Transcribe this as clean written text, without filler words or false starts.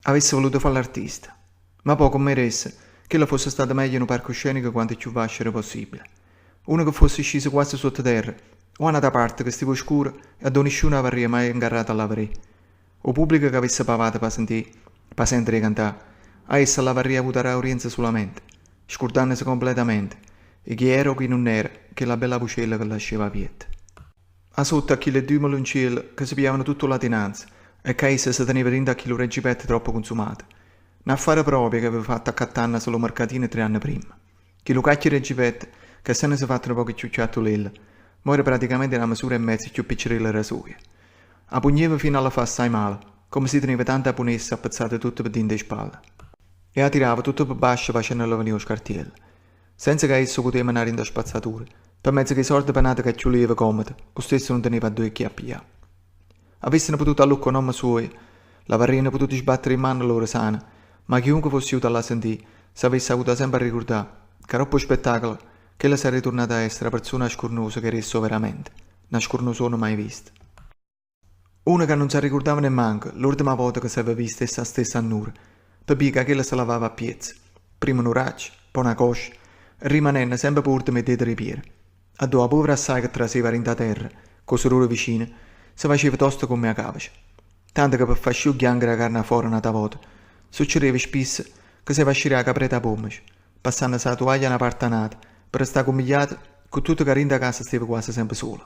Avesse voluto fà l'artista. Ma po', comm'era essa, chella fosse stata meglio nu parcoscenico quanto cchiù vascio era possibile. Uno che fosse sciso quase sottoterra, o a n'ata parte che steva 'o scuro e addò nisciuno avarria maje 'ngarrato a la veré. 'O pubblico che avesse pavato p' 'a sentì, p' 'a sentere 'e cantà, a essa l'avarria avuto 'a dà aurienza sulamente, scurdannese completamente 'e chi era o chi nun era chella bella vucella che ll'asceva 'a pietto. 'A sotto a chille duje meluncielle ca se pigliavano tutto 'o latinanza e ca essa se teneva dinto a chillu reggipetto troppo cunzumato. N'affare proprio che aveva fatto accattannese lo mercatino tre anne primma. Chillu cacchio 'e reggipetto ca essennose fatto nu poco cchiù chiattulillo, mo era praticamente na mesura e mezzo cchiù piccerillo d' 'a soja. 'A pugneva fino a le fa assai male, comme si teneva tanta punesse appezzate tutte pe dint' 'e spalle. E 'a tirava tutto pe bascio facennole venì 'o scartiello. Senza ca essa 'o puteva menà dint' 'a spazzatura, pe mezzo ch' 'e sorde pe n'ato ca cchiù le jeva commodo, 'o stesso nun teneva addò 'e chi a piglià. Avesseno potuto alluccà 'o nomme suojo, l'avarriano potuto sbattere 'e mmane loro sane, ma chiunque fosse juto a la sentì, s'avesse avuta sempe arricurdà ca doppo 'o spettacolo chella s'era riturnata a essere 'a perzona scurnosa ch'era essa overamente, na scurnosona maje vista. Una ca nun s'arricurdava nemmanco l'urdema vota ca s'eva vista essa stessa annura, pe bbì ca chella se lavava a piezze, primma nu raccio, po' na coscia, e rimanenno sempe p'urdema 'e dete d' 'e piere, addò 'a povera assaje che traseva dint' 'a terra, cu 'o surore vicino, se faceva tosta comme 'a càvece. Tanto ca pe fa ascì 'o ghianco d' 'a carne 'a fora n'ata vota, succedeva spisso ca s'eva ascì d' 'a capreta 'a pommece, passannose 'a tuvaglia 'a na parte a n'ata, pe restà cummigliata, cu tutto ca dint' 'a casa steva quase sempe sola.